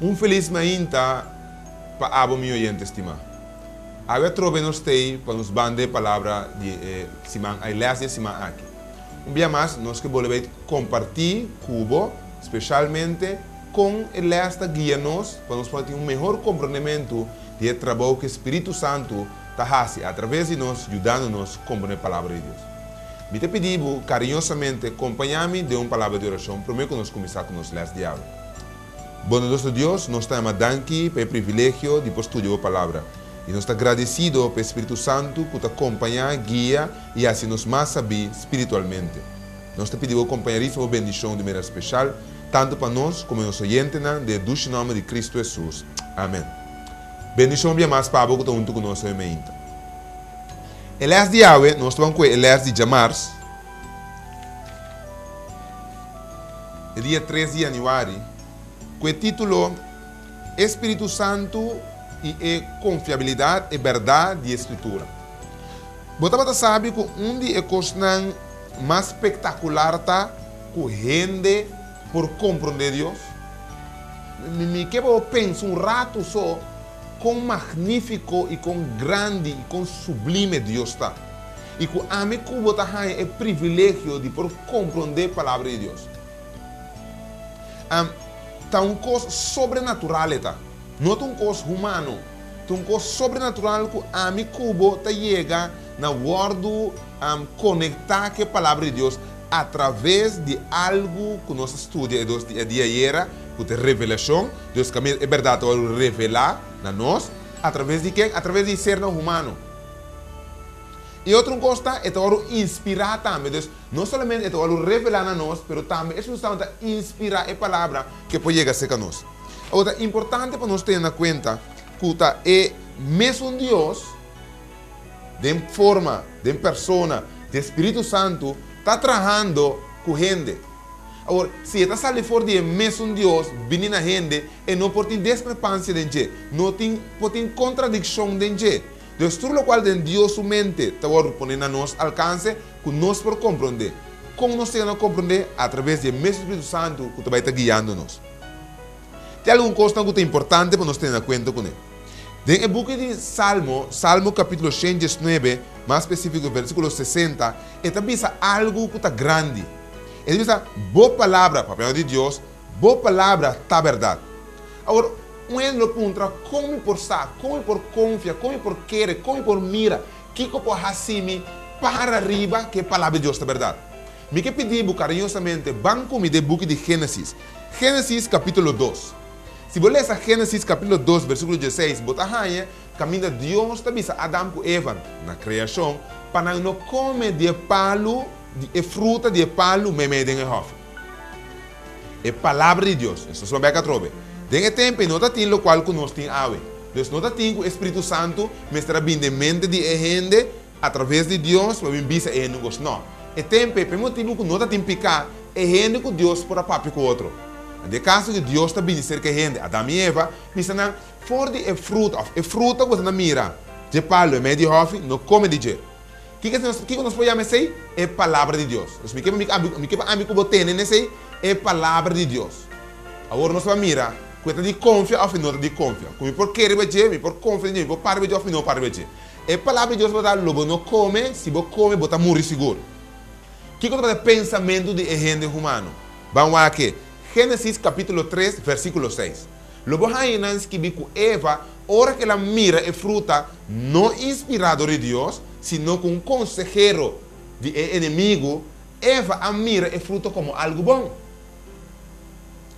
Un felis mainta pa abo mi oyente stimá. Awe atrobe nos t'ei pa nos banda e palabra di e siman ai lès di e siman aki. Un bia mas nos ke bolbe kompartí ku bo speshalmente kon e lès ta guia nos pa nos por tin un mehor komprondementu di e trabou ku e Spiritu Santu ta hasi atraves di nos yudando nos komprondé Palabra di Dios. Mi ta pidi bo kariñosamente kompañá mi den un palabra di orashon promé ku nos kuminsá ku nos lès di awe. Bondadoso Dios, nos ta yama danki pa e privilegio di por studia bo Palabra, i nos ta gradesido pa e Spiritu Santu ku ta kompañá, guia i hasi nos mas sabí spiritualmente. Nos ta pidi bo kompañarismo bo bendishon di manera speshal, tantu pa nos komo e nos oyentenan, den e dushi nòmber di Kristu Hesus. Amèn. Bendishon bia mas pa bo ku ta huntu ku nos awe meinta. E lès di awe, nos ta ban kue e lès di djamars, e dia tres di yanüari, ku e título E Spiritu Santu i e Konfiabilidat, e Bèrdat di e Skritura. Bo tabata sabi ku un di e kosnan mas spektakular ta ku hende por komprondé Dios? Mi ke pa bo pensa un ratu so kon magnífiko i kon grandi i kon sublime Dios ta, i ku ami ku bo ta haña e privilegio di por komprondé Palabra di Dios. Ta un kos sobrenatural e ta. No ta un kos humano. Ta un kos sobrenatural ku ami ku bo ta yega na wòrdu konektá ku e Palabra di Dios atraves di algu ku nos a studia e dos dia di ayera, ku ta e revelashon. Dios kaminda e bèrdat ta wòrdu revelá na nos. Atraves di ken? Atraves di sernan humano. I otro un kos ta, e ta wòrdu inspirá tambe. Dus, no solamente e ta wòrdu revelá na nos, pero tambe e Spiritu Santu ta inspirá e palabra ku e por yega serka nos. Awor, ta importante pa nos tene na kuenta ku ta e mesun Dios, den forma, den persona di e Spiritu Santu, ta trahando ku hende. Awor, si e ta sali for di e mesun Dios bini na hende, e no por tin diskrepansia den dje, no tin por tin kontradikshon den dje. Dus tur lokual den Dios su mente ta wòrdu pone na nos alkanse ku nos por komprondé. Kon nos ta yega na komprondé? Atraves di e mesun Spiritu Santu ku ta bai ta guiando nos. Tin algun kosnan ku ta importante pa nos tene na kuenta kuné. Den e buki di Salmo, Salmo kapítulo 119, mas spesífiko versíkulo 60, e ta bisa algu ku ta grandi. E ta bisa, Bo palabra, papiando di Dios, bo palabra ta bèrdat. Awor, un hende lo puntra, Kon mi por sa? Kon mi por konfia? Kon mi por kere? Kon mi por mira? Kiko por hasi mi para riba ku e palabra di Dios ta bèrdat? Mi ke pidi bo kariñosamente, ban ku mi den buki di Génesis. Génesis kapítulo dos. Si bo lesa Génesis kapítulo dos versíkulo dieseis, bo ta haña kaminda Dios ta bisa Adam ku Eva na kreashon pa nan no kome di e palu di e fruta di e palu meimei den e hòfi. E Palabra di Dios, nos ta bek atrobe. Den e tempu ei no ta tin lokual ku nos tin awe. Dus no ta tin ku e Spiritu Santu mester a bini den mente di e hende atraves di Dios pa bin bisa e hende un kos. No. E tempu ei, pa e motibu ku no ta tin piká, e hende ku Dios por a papia ku otro. Den e kaso ku Dios ta bini serka e hende, Adam i Eva, bisa nan, For di e fruta, òf e fruta ku boso ta mira dje palu e mei di hòfi, no kome di dje. Kiko nos, kiko nos por yama esei? E Palabra di Dios. Dus mi ke pa mi, mi ke pa ami ku bo tene n'esei, e Palabra di Dios. Awor nos ta mira ku e ta di konfia òf e no ta di konfia. Ku mi por kere riba dje, mi por konfia den dje, mi por para riba dje òf mi no para riba dje. E Palabra di Dios tabata, Lo bo no kome, si bo kome bo ta muri sigur. Kiko tabata e pensamentu di e hende humano? Ban wak e Génesis kapítulo tres, versíkulo seis. Lo bo haña nan skibí ku Eva, ora ku el a mira e fruta, no inspirá dor di Dios, sino ku un konsehero di e enemigu, Eva a mira e fruta komo algu bon.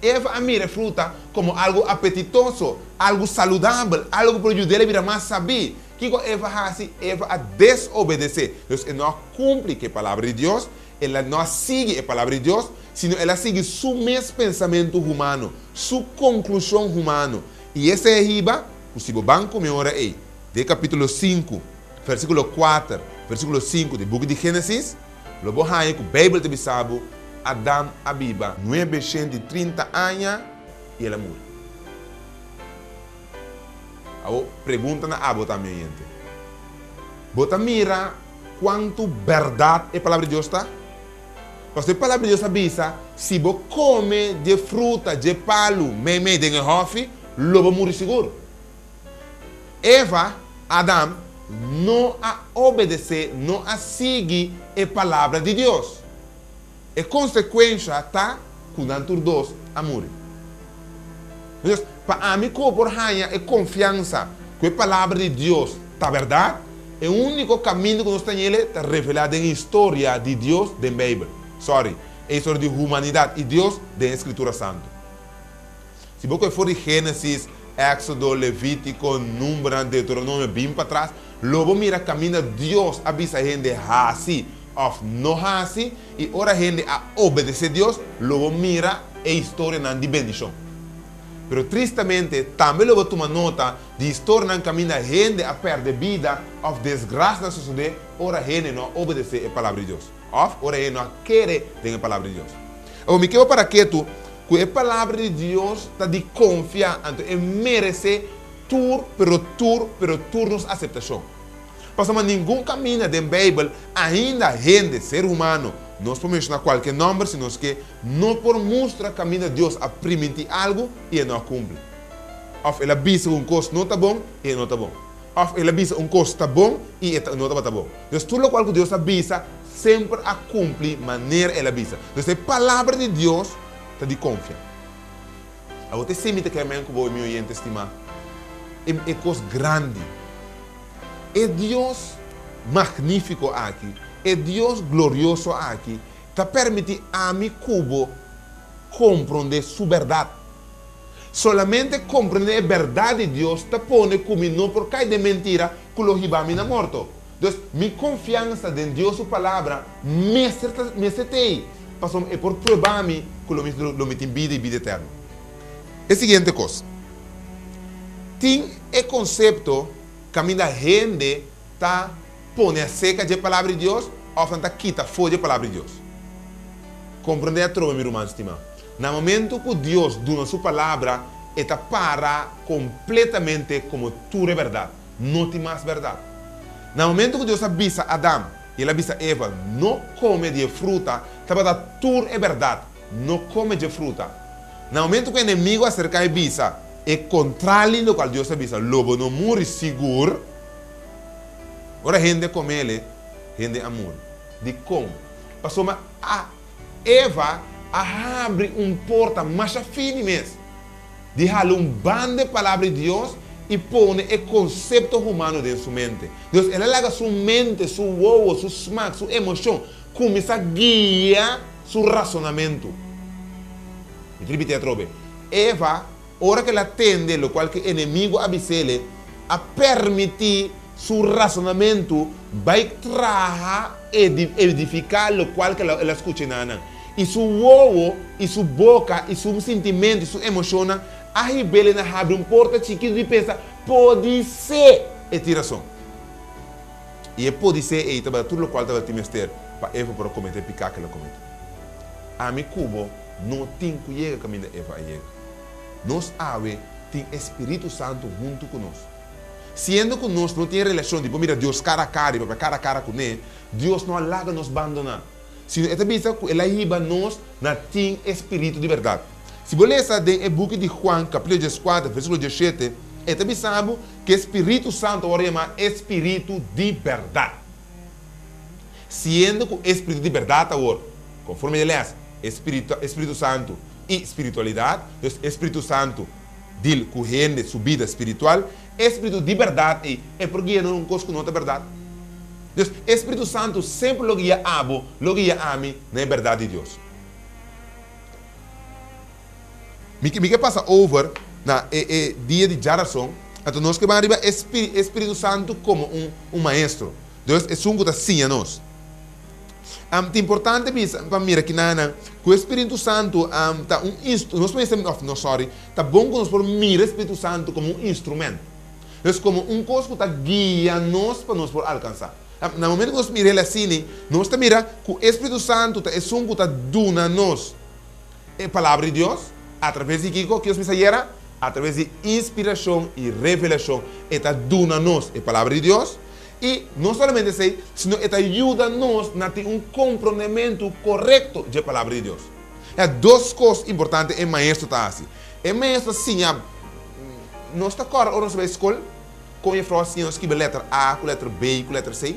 Eva a mira e fruta komo algu apetitoso, algu saludabel, algu ku por yud'el a bira mas sabí. Kiko Eva a hasi? Eva a desobedesé. Dus e no a kumpli ku e Palabra di Dios, el a no a sigui e Palabra di Dios, sino el a sigui su mes pensamentu humano, su konklushon humano. I esei a hiba ku si bo ban ku mi ora ei den kapítulo sinku, versíkulo kuater, versíkulo sinku di buki di Génesis, Lo bo haña ku Beibel ta bisa bo, Adam a biba 930 aña i el a muri. Awor, pregunta na abo tambe, oyente. Bo ta mira kuantu bèrdat e Palabra di Dios ta? Pasobra e Palabra di Dios a bisa, Si bo kome dje fruta dje palu meimei den e hòfi, lo bo muri sigur. Eva, Adam, no a obedesé, no a sigui e Palabra di Dios. E konsekuensha ta ku nan tur dos a muri. Entonces, pa ami ku bo por haña e konfiansa ku e Palabra di Dios ta bèrdat, e úniko kaminda ku nos ta hañ'el ta revelá den e historia di Dios den Beibel. Sorry, e historia di humanidat i Dios den e Skritura Santu. Si bo kohe for di Génesis, Éksodo, Levítiko, Númberonan, Deuteronomio bin patras, lo bo mira kaminda Dios a bisa hende hasi òf no hasi, i ora hende a obedesé Dios, lo bo mira e historianan di bendishon. Pero tristamente, tambe lo bo tuma nota di historianan kaminda hende a pèrdè bida òf desgrasnan a sosodé ora hende no a obedesé e Palabra di Dios òf ora hende no a kere den e Palabra di Dios. Awor mi ke bo para ketu ku e Palabra di Dios ta di konfia, anto e meresé tur, pero tur, pero tur nos aseptashon. Pasobra ningun kaminda den Beibel ainda hende, ser humano, nos por menshoná kualke nòmber si nos ke, no por mustra kaminda Dios a primintí algu i e no a kumpli. Òf el a bisa ku un kos no ta bon i e no ta bon. Òf el a bisa un kos ta bon i e no tabata bon. Entonces tur lokual ku Dios a bisa semper a kumpli manera el a bisa. Entonces e palabra di Dios ta di konfia. Awor ta esei mi ta kere men ku bo, mi oyente stimá. E e kos grandi. E Dios magnífiko aki, e Dios glorioso aki ta permití ami ku bo komprondé su bèrdat. Solamente komprendé e bèrdat di Dios ta pone ku mi no por kai den mentira ku lo hiba mi na morto. Dus, mi konfiansa den Dios su Palabra mester ta mester t'ei, pasobra e por prueba mi ku lo mi lo mi tin bida i bida eterno. E siguiente kos, Tin e konsepto kaminda hende ta pone aserka dje Palabra di Dios òf nan ta kita for dje Palabra di Dios. Komprendé atrobe, mi ruman stimá. Na momento ku Dios duna su Palabra, e ta para kompletamente komo tur e bèrdat. No tin mas bèrdat. Na momento ku Dios a bisa Adam i el a bisa Eva no kome di e fruta, tabata tur e bèrdat, no kome dje fruta. Na momento ku enemigu a serká i bisa e kontrali lokual Dios a bisa, lo bo no muri sigur. Ora hende komele, hende a muri. Dikon? Pasobra a Eva a habri un porta masha fini mes di hala un banda e Palabra di Dios i pone e konsepto humano den su mente. Dios, el a laga su mente, su wowo, su smak, su emoshon kuminsá guia su rasonamentu. Mi ta ripití atrobe, Eva, ora ku el a tende lokual ku e enemigu a bis'el, a permití su rasonamentu bai traha edifiká lokual ku el a skucha na nan. I su wowo, i su boka, i su sintimentu, i su emoshonnan a hib'el na habri un porta chikitu di pensa, Podisé e tin rason. I e podisé ei tabata tur lokual tabata tin mester pa Eva por a kometé e piká ku el a kometé. Ami ku bo no tin ku yega kaminda Eva a yega. Nos awe tin e Spiritu Santu huntu ku nos. Siendo ku nos no tin e relashon di por mira Dios kara a kara i papia kara a kara kuné, Dios no a laga nos bandoná, sino e ta bisa ku el a hiba nos na tin e Spiritu di bèrdat. Si bo lesa den e buki di Juan kapítulo dieskuater versíkulo dieshete, e ta bisa bo ku e Spiritu Santu a wòrdu yamá e Spiritu di bèrdat. Siendo ku e Spiritu di bèrdat awor, konforme di lès, e Spiritu, e Spiritu Santu i spiritualidat, dus e Spiritu Santu deal ku hende su bida spiritual, e Spiritu di bèrdat ei, e por guia nos un kos ku no ta bèrdat. Dus, e Spiritu Santu semper lo guia abo, lo guia ami na e bèrdat di Dios. Mi ke mi ke pasa over na e e dia di djarason, anto nos ke ban riba e e Spiritu Santu komo un un maestro, dus esun ku ta siña nos. Ta importante bisa pa mira kinanan ku e Spiritu Santu ta un instru nos mester òf no sòri ta bon ku nos por mira e Spiritu Santu komo un instrumènt dus komo un kos ku ta guia nos pa nos por alkansá. Na momento ku nos mira el asina nos ta mira ku e Spiritu Santu ta esun ku ta duna nos e Palabra di Dios atraves di kiko? Ki nos mester yera? Atraves di inspirashon i revelashon e ta duna nos e Palabra di Dios. I no solamente esei, sino e ta yuda nos na tin un komprondementu korekto dje Palabra di Dios. Ya, dos kos importante e maestro ta hasi. E maestro ta siña Nos ta kòrda ora nos a bai skol, kon jefrou a siña nos skibi lèter A ku lèter B ku lèter C.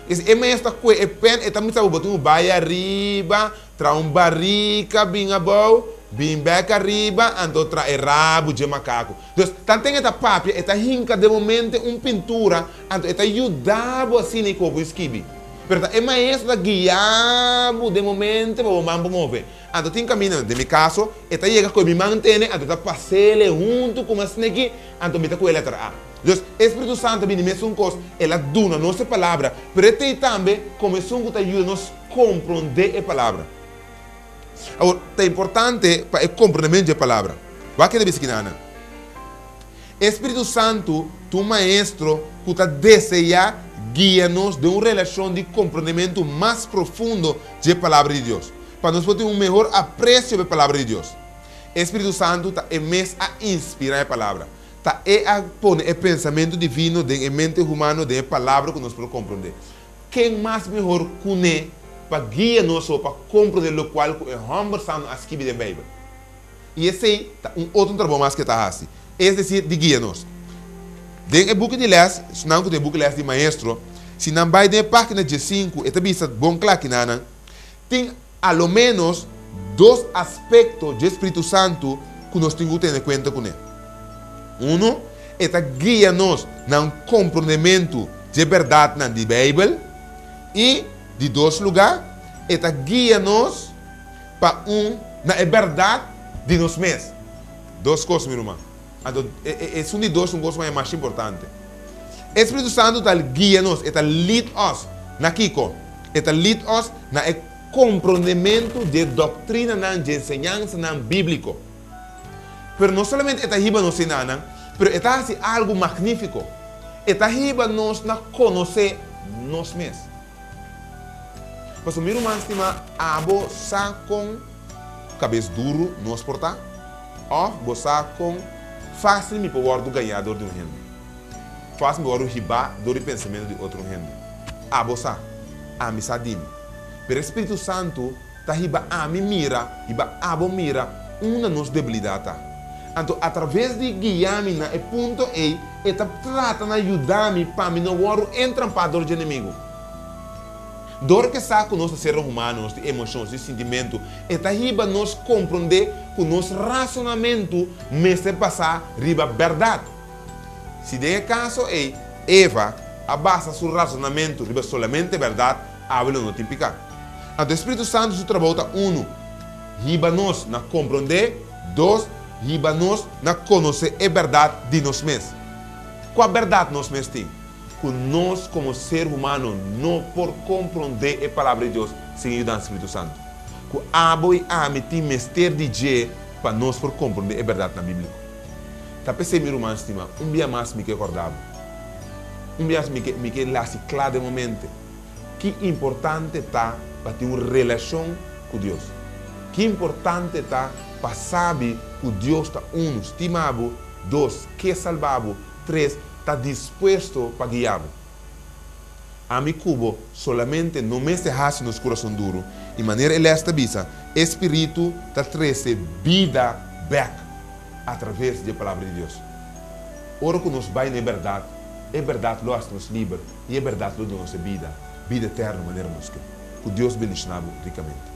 Es e maestro ta kue e pèn, e ta misa bo, bo tin ku bai ariba, traha un barika bin abou, bin bèk ariba, anto traha e rabu dje makaku. Dus, tanten e ta papia, e ta hinka den bo mente un pintura, anto e ta yuda bo asina i kobo i skibi. Pero ta e maestro ta guia bo den bo mente pa bo man por move. Anto tin kaminda, den mi kaso, e ta yega ku mi man tene, anto e ta pas'ele huntu ku mi asina aki, anto mi ta ku e letra A. Dus, e Spiritu Santu a bini mesun kos, el a duna nos e palabra, pero e t'ei tambe komo esun ku ta yuda nos komprondé e palabra. Awor, ta importante pa e komprondementu di e palabra. Wak ke ta bisa kinan. E Spiritu Santu ta un maestro ku ta deseá guia nos den un relashon di komprondementu mas profundo dje Palabra di Dios, pa nos por tin un mehor apresio pa e Palabra di Dios. E Spiritu Santu ta e mes a inspirá e Palabra. Ta e a pone e pensamentu divino den e mente humano den e Palabra ku nos por komprondé. Ken mas mehor kuné pa guia nos o pa komprondé lokual ku e hòmber santu a skibi den Beibel? I esei ta un otro trabou mas ku e ta hasi, es desir, di guia nos. Den e buki di lès, esnan ku tin e buki lès di maestro, si nan bai den e página diesinku, e ta bisa bon kla kinanan, Tin a lo ménos dos aspekto dje spiritu santu ku nos tin ku tene kuenta kuné. Unu, e ta guia nos na un komprondementu dje bèrdatnan di Beibel. I, di dos lugá, e ta guia nos pa un na e bèrdat di nos mes. Dos kos, mi ruman. Anto, esun di dos un kos mas e mas importante. E Spiritu Santu ta guia nos, e ta lead us na kiko? E ta lead us na e komprondementu dje doktrinanan, dje enseñansanan bíbliko. Pero no solamente e ta hiba nos enanan, pero e ta hasi algu magnífiko. E ta hiba nos na konosé nos mes. Pasobra mi ruman stimá, abo sa kon kabes duru nos por ta? Òf bo sa kon fásil mi por wòrdu gañá dor di un hende? Fásil mi por wòrdu hibá dor di pensamentu di otro hende? Abo sa, ami sa di mi. Pero e Spiritu Santu ta hiba ami mira, hiba abo mira unda nos debilidat ta. Anto atraves di guia mi na e punto ei, e ta trata na yuda mi pa mi no wòrdu entrampá dor dje enemigu. Dor ke sa ku nos ta ser humano, nos tin emoshon, nos tin sintimentu, e ta hiba nos komprondé ku nos rasonamentu mester basá riba bèrdat. Si den e kaso ei Eva a basa su rasonamentu riba solamente bèrdat, awe lo no tin piká. Anto e Spiritu Santu su trabou ta unu, hiba nos na komprondé, dos, hiba nos na konosé e bèrdat di nos mes. Kua bèrdat nos mes tin? Ku nos komo ser humano no por komprondé e Palabra di Dios sin e yudansa di Spiritu Santu. Ku abo i ami tin mester di dje pa nos por komprondé e bèrdatnan bíbliko. Ta p'esei, mi ruman stimá, un bia mas mi ke kòrda bo. Un bia mas mi ke mi ke hasi kla den bo mente ki importante ta pa tin un relashon ku Dios. Ki importante ta pa sabi ku Dios ta, unu, stima bo, dos, ke salba bo, tres, ta dispuesto pa guia bo. Ami ku bo solamente no mester hasi nos kurason duru, i manera e lès ta bisa, e Spiritu ta trese bida bèk atraves di e Palabra di Dios. Ora ku nos bai na e bèrdat, e bèrdat lo hasi nos liber i e bèrdat lo duna nos e bida, bida eterno manera nos ke. Ku Dios bendishoná bo rikamente.